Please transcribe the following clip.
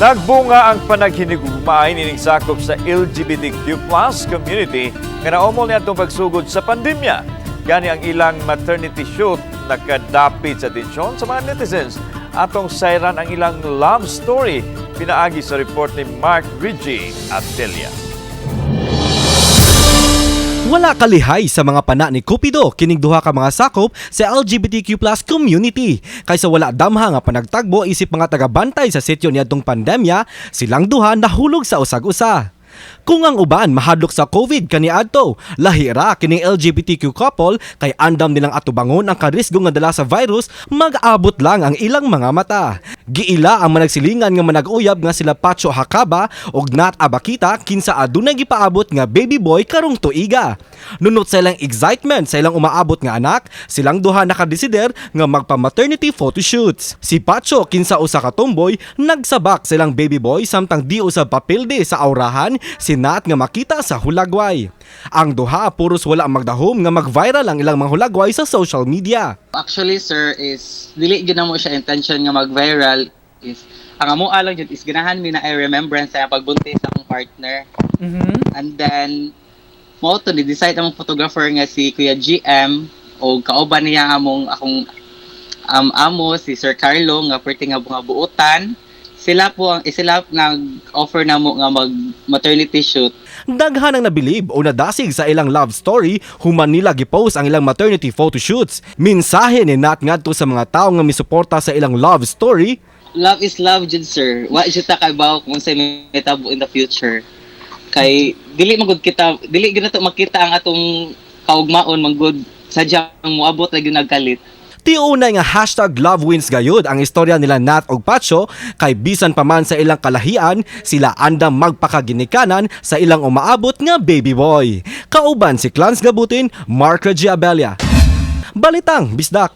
Nagbunga ang panaghinigugmaay nining sakop sa LGBTQ+ community nga naumol niadtong pagsugod sa pandemya. Gani ang ilang maternity shoot nakadapit sa atensyon sa mga netizens. Atong sayran ang ilang love story pinaagi sa report ni Mark Reggie Atelia. Wala kalihay sa mga pana ni Cupido kining duha ka mga sakop sa LGBTQ+ community. Kaysa wala damha nga panagtagbo isip mga tagabantay sa sityo niadtong pandemya, silang duha nahulog sa usag-usa. Kung ang uban mahadlok sa COVID kaniadto, lahi ra kining LGBTQ couple kay andam nilang atubangon ang karisgo nga dala sa virus, mag-abot lang ang ilang mga mata. Giila ang managsilingan nga manag-uyab nga sila Pacho Hakaba ug Nat Abakita kinsa adunay gipaabot nga baby boy karong tuiga. Nunot sa ilang excitement sa ilang umaabot nga anak, silang duha nakadesider nga magpa-maternity photoshoots. Si Pacho, kinsa usa ka tomboy, nagsabak sa ilang baby boy samtang di usab papilde sa aurahan si Nat nga makita sa hulagway. Ang duha puros wala magdahom nga mag-viral ang ilang mga hulagway sa social media. Actually, sir, is dili gyud namo siya intention nga mag-viral. Is ang amo lang jud is ganahan mi na i remembrance sa pagbuntis sa akong partner. And then mao to ni decide among photographer nga si Kuya GM o kauban niya among akong amo si Sir Carlo nga perti nga mga buutan. Sila po ang sila nag-offer namo nga mag maternity shoot. Daghan ang nabilib o nadasig sa ilang love story human nila gipost ang ilang maternity photoshoots. Mensahe ni Nat ngadto sa mga tawo nga misuporta sa ilang love story. Love is love jud, sir. Wa jud ta kabaw kung unsay mahitabo in the future. Kay dili man gud kita, dili gyud nato makita ang atong kaugmaon man gud, sadyang moabot ra gyud nagkalit. Tiunay nga #LoveWins gayud ang istorya nila Nat og Pacho kay bisan pa man sa ilang kalahian, sila andam magpakaginikanan sa ilang umaabot nga baby boy. Kauban si Clans Gabutin, Mark Reggie Abella. Balitang Bisdak.